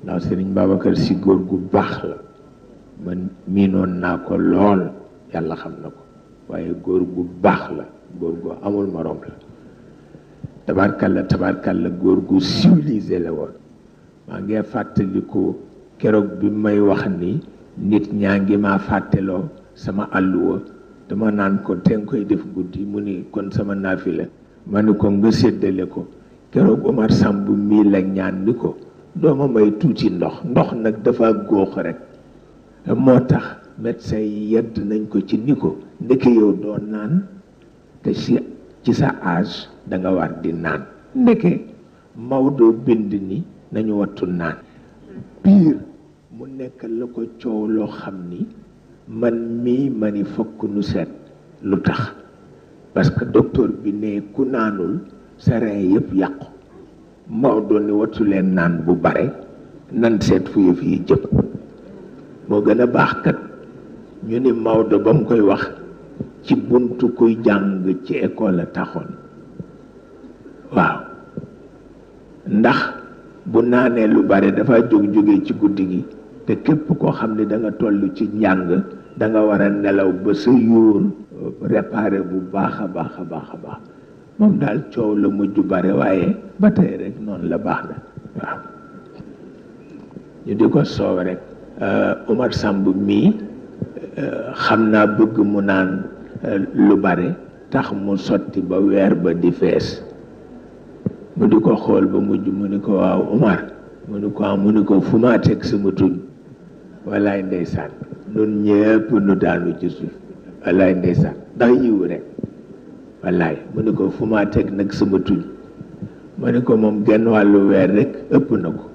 ndax Sëriñ Babacar Si góor gu baax la man miinoon naa ko lool yàlla xam na ko waaye góor gu baax la góor gu amul morom la tabarkalla góor gu civilisé la woon maa ngi fàttaliku keroog bi may wax ni nit ñaa ngi maa fàtteloo sama àlluwa dama naan ko te nga koy def guddi mu ni kon sama naafila ma ni ko nga séddale ko keroog Omar Samb mii la ñaan ni ko dooma may tuuti ndox nag dafa góox rek moo tax médecin yi yedd nañ ko ci ni ko ndeke yow doo naan te ci sa âge da nga war di naan ndeke Maodo bind ni nañu wattu naan biir mu nekk la ko coow loo xam ni man mii ma ni fokk nu seet lu tax parce que docteur bi ne ku naanul sa rein yëpp yàqu Maodo ni wattu leen naan bu bare nan seet fu yëf yi jëm moo gën a baax kat ñu ni Maodo ba mu koy wax ci buntu kuy jàng ci école a taxoon waaw ndax bu naanee lu bare dafa jóge ci guddi gi te képp koo xam ne da nga toll ci njàng da nga war a nelaw ba sa yuur réparé bu baax a baax moom daal coow la mujj bare waaye ba tey rek noonu la baax na waaw ñu di ko soow rek Omar Samb mii xam naa bëgg mu naan lu bare tax mu sotti ba weer ba di fees mu di ko xool ba mujj mu ni ko waaw Omar mu ni ko fu maa teg sama tuñ wallaay ndeysaan nun ñëpp nu daanu ci suuf wallaay ndeysaan ndax yiw rek wallaay mu ni ko fu maa teg nag sama tuñ mu ni ko moom genn wàllu weer rek ëpp na ko